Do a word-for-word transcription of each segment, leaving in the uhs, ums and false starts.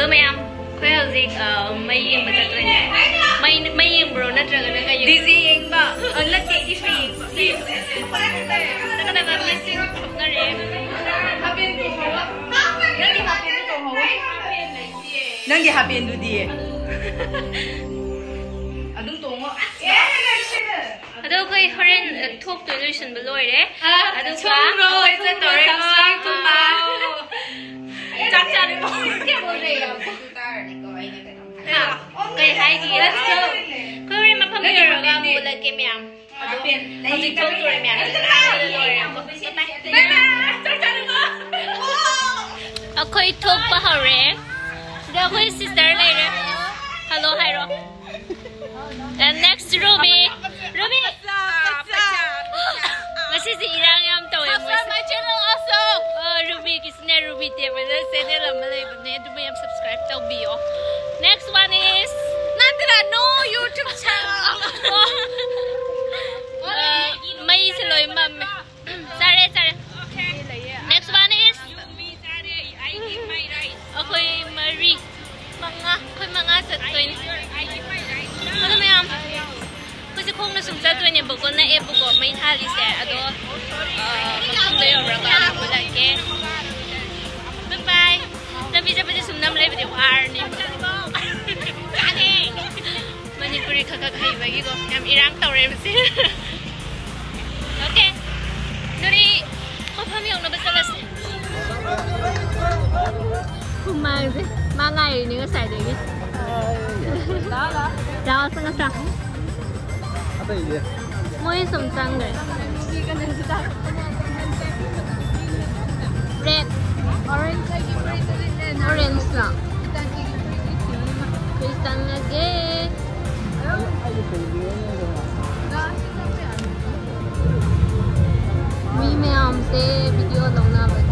ꯑꯗꯣ ꯃꯌꯥꯝ, ꯑꯩꯈꯣꯏ ꯍꯧꯖꯤꯛ, ꯑ, ꯃꯩ ꯌꯦꯡꯕ ꯆꯠꯇꯣꯏꯅꯦ꯫ ꯃꯩ, ꯃꯩ ꯌꯦꯡꯕ꯭ꯔꯣ ꯅꯠꯇ꯭ꯔꯒꯅ ꯀꯩ ꯌꯦꯡꯕ꯭ꯔꯣ? ꯗꯤꯖꯦ ꯌꯦꯡꯕ꯫ ꯑ, ꯅꯠꯇꯦ, ꯏꯁꯩ ꯌꯦꯡꯕ꯫ ꯆꯠꯀꯗꯕ ꯃꯤꯁꯤꯡ ꯊꯣꯛꯅꯔꯦ꯫ ꯅꯪꯗꯤ ꯍꯥꯄꯦꯟꯗꯨ ꯇꯣꯡꯍꯧꯋꯦ꯫ ꯅꯪꯒꯤ ꯍꯥꯄꯦꯟꯗꯨꯗꯤ꯫ ꯑꯗꯨꯝ ꯇꯣꯡꯉꯣ꯫ ꯑꯗꯣ ꯑꯩꯈꯣꯏ ꯍꯣꯔꯦꯟ, ꯑ, ꯊꯣꯛꯇꯣꯏ ꯂꯣꯏꯁꯤꯟꯕ ꯂꯣꯏꯔꯦ꯫ ꯑ, ꯑꯗꯨꯒ ꯊꯨꯝꯔꯣ, ꯑꯩꯈꯣꯏ ꯊꯨꯝꯔꯣ, ꯆꯠꯇꯧꯔꯦꯀꯣ꯫ Subscribe ꯊꯨꯝꯕ꯫ ꯆꯥꯛ ꯆꯥꯔꯦꯀꯣ꯫ ꯍꯥ? ꯀꯩ ꯍꯥꯏꯒꯦ? Let's go. ꯑꯩꯈꯣꯏ ꯍꯣꯔꯦꯟ ꯃꯐꯝ ꯌꯧꯔꯒ ꯑꯃꯨꯛ ꯎꯠꯂꯛꯀꯦ ꯃꯌꯥꯝ꯫ ꯑꯗꯣ ꯍꯧꯖꯤꯛ ꯊꯣꯛꯇꯣꯔꯦ ꯃꯌꯥꯝ꯫ ꯑꯩꯈꯣꯏ ꯊꯣꯛꯄ ꯍꯧꯔꯦ꯫ ꯁꯤꯗ ꯑꯩꯈꯣꯏ sister ꯂꯩꯔꯦ꯫ Hello ꯍꯥꯏꯔꯣ꯫ And next Ruby. Ruby. ꯉꯁꯤꯁꯦ ꯏꯔꯥꯡ ꯌꯥꯝ ꯇꯧꯋꯦ ꯃꯣꯏꯁꯦ꯫ Subscribe my channel also. ꯑ, ꯔꯨꯕꯤꯒꯤꯁꯤꯅꯦ, ꯔꯨꯕꯤ ꯇꯦꯕꯅ channel ꯑꯃ ꯂꯩꯕꯅꯦ, ꯑꯗꯨ ꯃꯌꯥꯝ subscribe ꯇꯧꯕꯤꯌꯣ꯫ Next one is ꯅꯠꯇ꯭ꯔꯥ, no YouTube channel. ꯑ, ꯃꯩꯁꯦ ꯂꯣꯏ ꯃꯝꯃꯦ꯫ ꯆꯥꯔꯦ, ꯆꯥꯔꯦ꯫ Next one is ꯑꯩꯈꯣꯏ ꯃꯔꯤ, ꯃꯉꯥ, ꯑꯩꯈꯣꯏ ꯃꯉꯥ ꯆꯠꯇꯣꯏꯅꯦ꯫ ꯑꯗꯣ ꯃꯌꯥꯝ, ꯑꯩꯈꯣꯏꯁꯦ ꯈꯣꯡꯅ ꯁꯨꯝ ꯆꯠꯇꯣꯏꯅꯦꯕꯀꯣ, ꯅꯛꯑꯦꯕꯀꯣ ꯃꯩ ꯊꯥꯜꯂꯤꯁꯦ꯫ ꯑꯗꯣ, ꯑ, ꯃꯐꯝꯗ ꯌꯧꯔꯒ ꯑꯃꯨꯛ ꯎꯠꯂꯛꯀꯦ꯫ Bye bye꯫ ꯂꯝꯕꯤ ꯆꯠꯄꯁꯦ ꯁꯨꯝ ꯅꯝ ꯂꯩꯕꯗꯤ ꯋꯥꯔꯅꯤ꯫ ꯃꯅꯤꯄꯨꯔꯤ ꯈꯛ ꯈꯛ ꯍꯩꯕꯒꯤꯀꯣ ꯌꯥꯝ ꯏꯔꯥꯡ ꯇꯧꯔꯦꯕꯁꯦ꯫ Okay, ꯑꯗꯨꯗꯤ ꯃꯐꯝ ꯌꯧꯅꯕ ꯆꯠꯂꯁꯦ꯫ ꯍꯨꯃꯥꯡꯁꯦ ꯃꯥ ꯉꯥꯏꯔꯤꯅꯦ ꯉꯁꯥꯏꯗꯒꯤ꯫ ꯂꯥꯛꯑꯣ, ꯆꯪꯉꯁꯤ ꯂꯥꯛꯑꯣ꯫ ꯃꯣꯏ ꯁꯨꯝ ꯆꯪꯈ꯭ꯔꯦ꯫ Red꯫ Orange ꯂꯣ? ꯑꯩꯈꯣꯏ ꯆꯪꯉꯒꯦ꯫ ꯃꯤ ꯃꯌꯥꯝꯁꯦ video ꯂꯧꯅꯕꯅꯦ꯫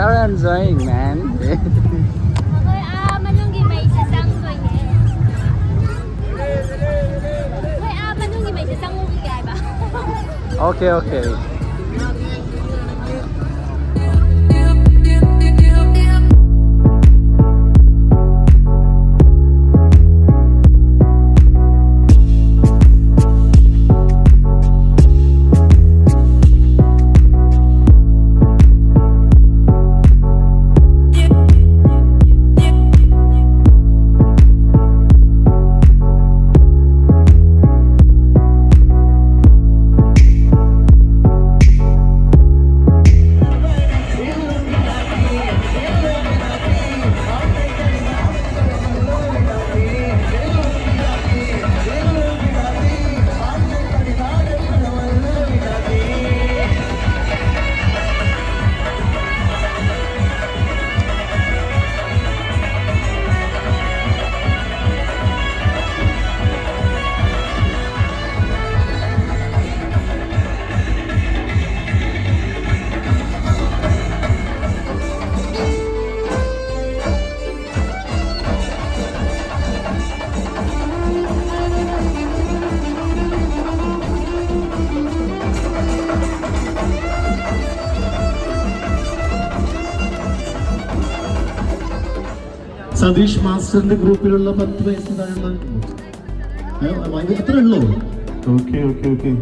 How are you enjoying, man? ꯑꯩꯈꯣꯏ ꯑꯥ ꯃꯅꯨꯡꯒꯤ ꯃꯩꯁꯦ ꯆꯪꯗꯣꯏꯅꯦ꯫ ꯑꯩꯈꯣꯏ ꯑꯥ ꯃꯅꯨꯡꯒꯤ ꯃꯩꯁꯦ ꯆꯪꯉꯨꯈꯤꯒꯦ ꯍꯥꯏꯕ꯫ Okay, okay. സതീഷ് മാസ്റ്ററിന്റെ ഗ്രൂപ്പിലുള്ള പത്ത് വയസ്സ് താഴെയുള്ള, അയ്യോ, അത്രേ ഉള്ളൂ. Okay, okay, okay.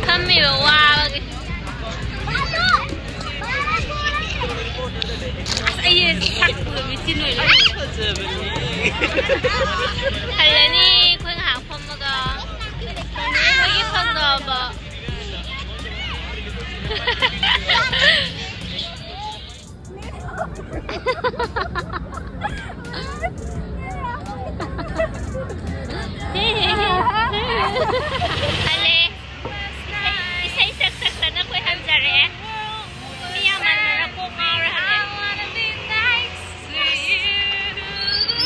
ꯐꯝꯃꯤꯕ ꯋꯥꯕꯒꯤ꯫ ꯑꯁ, ꯑꯩ ꯁꯛꯄꯗꯣ ꯃꯤꯆꯤꯟ ꯑꯣꯏꯔꯦ꯫ ꯍꯜꯂꯅꯤ ꯑꯩꯈꯣꯏ ꯉꯥꯏꯍꯥꯛ ꯐꯝꯃꯒ꯫ ꯐꯪꯗꯕ꯫ ꯍꯜꯂꯦ꯫ ꯏꯁꯩ, ꯏꯁꯩ ꯁꯛ ꯁꯛꯇꯅ ꯑꯩꯈꯣꯏ ꯍꯟꯖꯔꯛꯑꯦ꯫ ꯃꯤ ꯌꯥꯝꯃꯟꯗꯅ ꯀꯣꯛ ꯉꯥꯎꯔꯦ ꯍꯜꯂꯦ꯫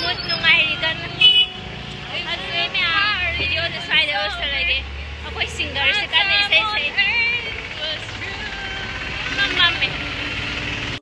ꯃꯨꯠ ꯅꯨꯡꯉꯥꯏꯔꯤꯒꯅꯨ꯫ ꯑꯗꯨꯗꯤ ꯃꯌꯥꯝ ꯚꯤꯗꯤꯑꯣꯁꯦ ꯁ꯭ꯋꯥꯏꯗ ꯂꯣꯏꯁꯤꯜꯂꯒꯦ꯫ ꯑꯩꯈꯣꯏ ꯁꯤꯡꯒꯔꯁꯦ ꯀꯟꯅ ꯏꯁꯩ ꯁꯛꯏ꯫